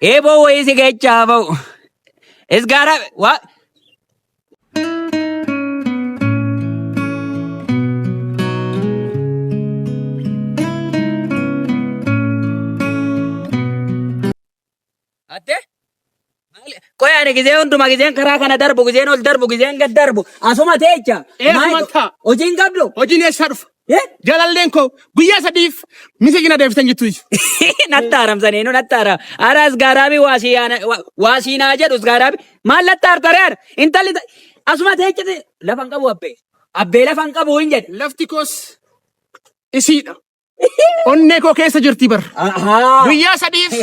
Eeboo wayii si keechaa ba'u. Isgaara waa. Atte? Qoy ani gizee hunduma gizeen karaa kana darbu gizeen ol darbu gizeen gad darbu asuma teecha. Ee, asuma ta'a. Hojiin qabdu. Hojiin eessaa dhufa? Eh? Jaalalleen koo guyyaa sadiif miseeji na deebisan jettu. Natti haramsanii nu natti haram. Ara asgaaraabii waasii naa jedhu asgaaraabii. Maal natti hartaree ara? Intalli asuma teechite lafa hin qabu abbee. Abbee lafa hin qabu hin jedhe. Lafti koos isiidha. Onnee koo keessa jirti bar. Guyyaa sadiif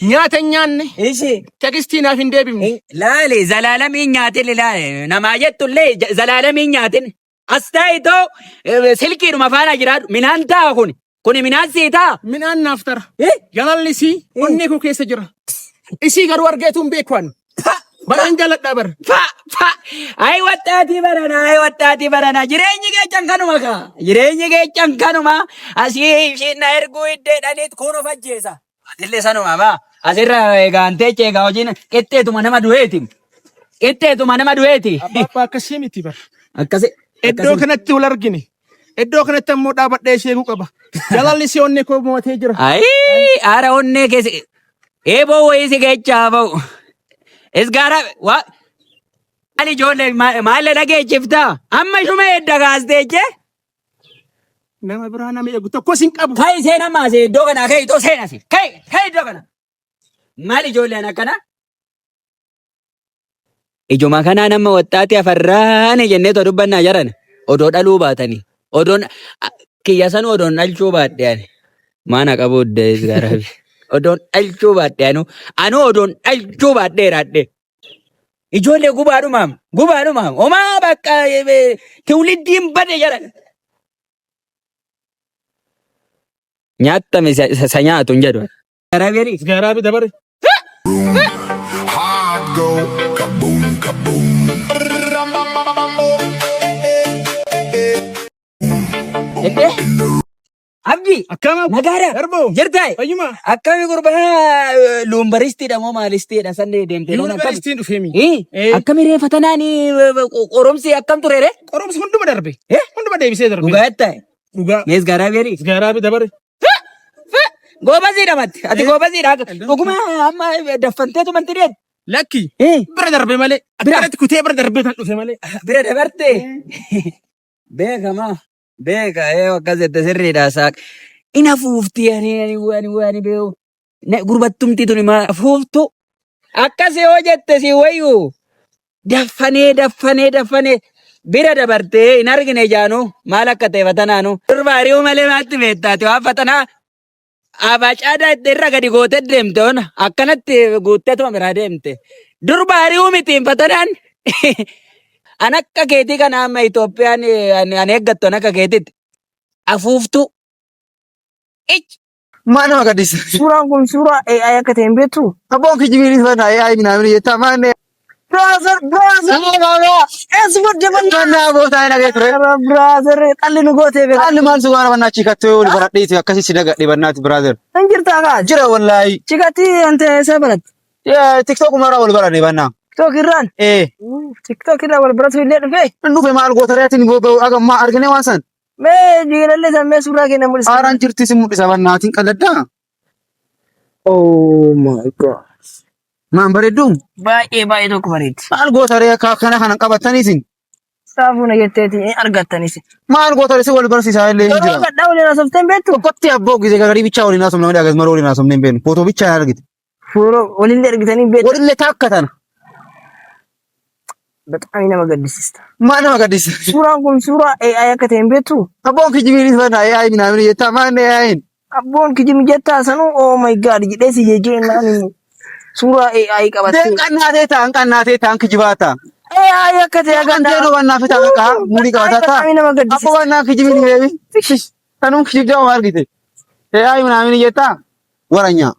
nyaata hin nyaanne Ishi. tekstii naaf hin deebifne. Laali zalaalamiin nyaatin laali namaa jettullee zalaalamiin nyaatin. As taa'itoo silkiidhuma faana jiraadhu minaan ta'a kuni. Kuni minaan sii ta'a. Midhaan naaf tara. Eh? Jaalalli isii onnee koo keessa jira. Isii garuu argeetu hin beeku ani. Baay'een jaalladha bar. Fa fa ay waxxaatii barana ay waxxaatii barana jireenyi keechan kanuma kaa jireenyi keechan kanuma asii ishiin na erguu iddeedhaniit kun of ajjeesa. Atillee sanuma baa asirra eegaan teeche eegaa hojiin qixxeetuma nama du'eeti. Qixxeetuma nama du'eeti. Abbaa abbaa akkasii miti bar. Akkasi. Iddoo kanatti wal argine. Iddoo kanatti ammoo dhaabadhee ishee eeguu qaba. Jaalalli isii onnee koo mo'atee jira. Ayi ara onnee keessa eeboo wayii si keechaa ba'u. Isgaara waa maal ijoollee maal dhageechiftaa amma ishuma edda kaastee jee. Nama biraa nama eegu tokkos hin qabu. Kai seena maase iddoo kana kai iddoo seena si. Kai kai iddoo kana. Maal ijoolleen akkana? Ijuma kanaa nama waxxaati afarraane jennee too dubbannaa jaran odoo dhaluu baatanii odoon kiyya sanuu odoon dhalchuu baadhe ani maana qabuu dees garabi odoon dhalchuu baadhe anuu anuu odoon dhalchuu baadheera adhe ijoollee gubaadhumaam gubaadhumaam homaa bakka tiwliddiin bade jaran nyaattame sa nyaatu hin jedhu. Garaberi. Garaabi dabare. Heart go kaboom, kaboom. Ende? Abdi. Akkam Nagaadha. Darboo. Jirtaa? Fayyuma. Akkami gurbaa lumbaristiidha moo maalistiidha sanni deemtee loon akkami? Yuunivarsiitiin dhufeemi. Eh, Eh. Akkami ree fatanaan qoromsi akkam ture ree? Qoromsi hunduma darbe. Eh? Hunduma deebisee darbe. Dhugaa jettaa? Dhugaa. Mees garaa beerii? Garaabi dabare. Goobaziidha matti. Ati goobaziidha. Dhuguma amma daffanteetu manti deet. Lakki. Eh, Bira darbe malee. Bira. Akkanatti kutee bira darbee kan dhufe malee. Bira dabarte. Beekama. Beeka ee akkas jette sirriidha saaq. In hafuufti ani ani ani ani beeku. Gurbattumti tuni maa hafuuftu. Akkas yoo jette si wayyu. Daffanee daffanee daffanee bira dabartee hin argine jaanu maal akka ta'e fatanaanu. Durba ari'uu malee maatti beektaati waan fatanaa abacaada irra gadi gootee deemte ona akkanatti guutteetuma biraa deemte. Durba ari'uu miti hin fatanaan. An akka keetii kana amma Itoophiyaan an eeggattu an akka keetitti afuuftuu. Ic. Maa nama gaddisa. Suuraan kun suuraa AI akka ta'e hin beektu? Abboon kijibiin isa na AI minaamin jettaa maan Brother, brother, eessa booddee banna? Mannaa bootaa hin dhagee ture. Brother, xalli nu gootee beekaa. Haalli maal sugaara bannaa chiikattoo wal baradheeti akkasii si dagadhe bannaati brother. Hin jirtaa kaa? Jira wallaahi. Chikatti ante eessa baratte? TikTok umarraa wal baranne bannaa. TikTok irraan? Ee. TikTok irraa wal baratu illee dhufee? Hin dhufe maal goota reetiin agammaa argine waan san. Mee jigilallee san mee suuraa kee na mul'isa. Haaraan jirti si mul'isa bannaatiin qalladdaa. Oh my God. Maan bareedduu? Baay'ee baay'ee tokko bareeddi. Maal goota ree akka akkana kana qabattanii isin? Saafuu na jetteeti hin argattanis. Maal goota ree si wal barsiisaa illee hin Yeroo jira. gadhaa waliin haasofteen beektu? Tokkotti abboo gisee gagarii bichaa waliin haasofne malee agas maroo waliin haasofne hin beeknu. Footoo bichaa hin argite. Fuula walillee argitanii beektu. Walillee takka tana. Bexaami nama gaddisiista. Maal nama gaddisiisa? Suuraan kun suuraa AI akka ta'e hin beektu? Abboon kijibiin isa na AI minaamin jettaa maal AI'n? Abboon kijibni jettaa sanuu oh my god jedhee si jejjee naan inni suuraa AI qabattee. Deen qannaatee ta'an qannaatee ta'an kijibaa ta'a. AI akka ta'e Kan ta'e hubannaa fi ta'a qaa murii qabataa ta'a. Bexaami nama Abbo gaddisiista. bannaa kijibiin beebi. Tanum kijibdaa maal argite? AI minaamin jettaa waranyaa.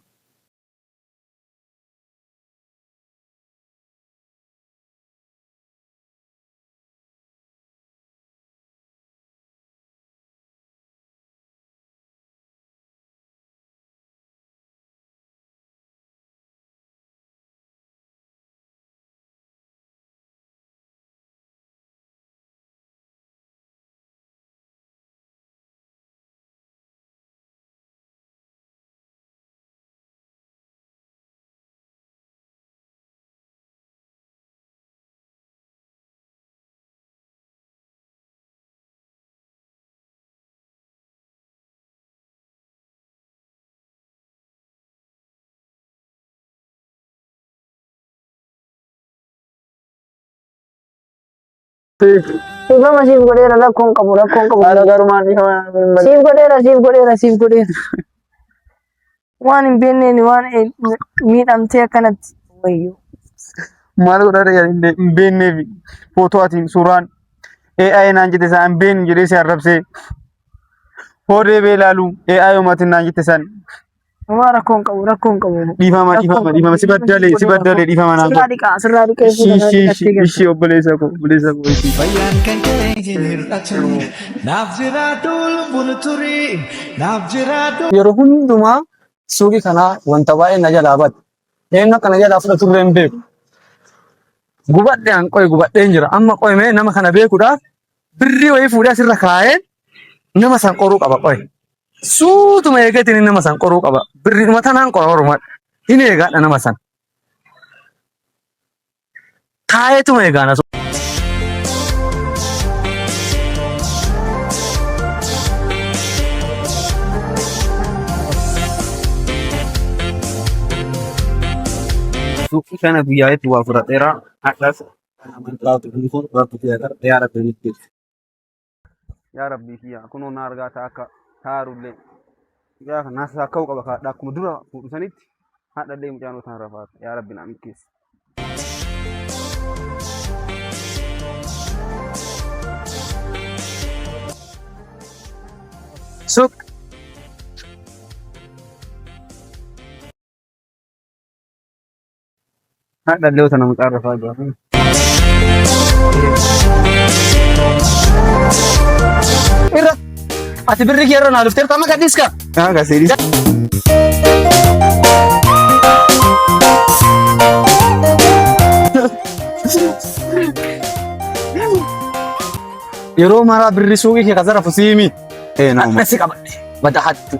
Dhiifama siif godheera rakkoon qabu rakkoon qabu. Haala garumaan dhiifama naa godhi malee. Siif godheera siif godheera siif godheera. Waan hin beekneen waan miidhamtee akkanatti wayyoo. Maal godhaa jedhee hin beekneef footoo ati suuraan AI naan jette isaan hin beeknu jedhee si arrabsee hoo deebi'ee ilaalu AI uummatiin naan jette isaan Homaa rakkoon qabu rakkoon qabu. dhiifama dhiifama dhiifama si baddalee si baddalee dhiifama naan Sirraa godhi. dhiqaa sirraa dhiqee Ishii fuula kana ishii dhiqattee ishii galta. ishii obboleessa koo obboleessa koo ishii. Fayyaan kan kee hin hir'atu. Naaf jiraadhu lubbuun turii. Naaf jiraadhu. Yeroo hundumaa suuqii kanaa wanta baay'ee na jalaa bada. Eenyu akka na jalaa fudhatu illee hin beeku. Gubadhe an qoy gubadheen jira. Amma qoy mee nama kana beekuudhaaf birrii wayii fuudhee asirra kaa'ee nama san qoruu qaba qoy. Suutuma eegeetiin nama san qoruu qaba. Birriidhuma tanaan qora orumadha. Hin eegaadha nama san. Taa'eetuma eegaana. Suuqii kana guyyaa itti waa fudhadheera. Hadhas yaa Rabbi nutti. Yaa Rabbii kiyya kunoo na argaa ta'a akka taarullee. Yaa kana naas akka'u qaba kaadha akkuma dura fuudhu sanitti hadhallee mucaan otaan rafaata. Yaa Rabbi naa milkeessi. Suuq. Hadhallee otoo nama mucaan rafaa jira. Irra. Ati birri kee irra naa dhufteerta amma gadhiiska. Haa gaseedis. Yeroo maraa birri suuqii kee kasara fusiimi. Ee nauma. Hadha si qabadhe. Bada hattu.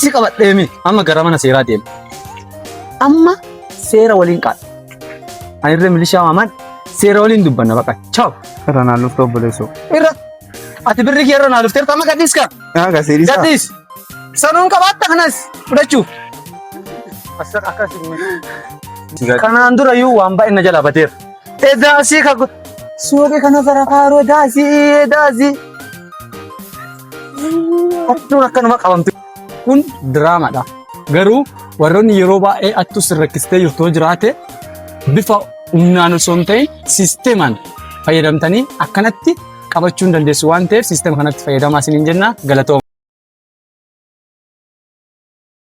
Si qabadheemi. Amma gara mana seeraa deema. Amma seera waliin qaadha. Ani irra milishaa waaman seera waliin dubbanna baqa. Chaaw. Irra naan lufta obboleessoo. Irra. Ati birri kee irra naa dhufteerta amma gadhiiska. Haa gaseedis. Gadhiis. Sanuun qabaatta kanas fudhachuuf. Akkas Kanaan dura iyyuu waan baay'ee na jalaa badeera. Edaasii ka suuqii kana sarafaaroo edaasii edaasii. Hattuun akkanuma qabamti. Kun diraamaadha. Garuu warroonni yeroo baay'ee attuu sin rakkistee jirtu yoo jiraate bifa humnaan osoo hin ta'in siisteemaan fayyadamtanii akkanatti qabachuu hin dandeessu waan ta'eef siisteema kanatti fayyadamaa isiniin jenna galatooma.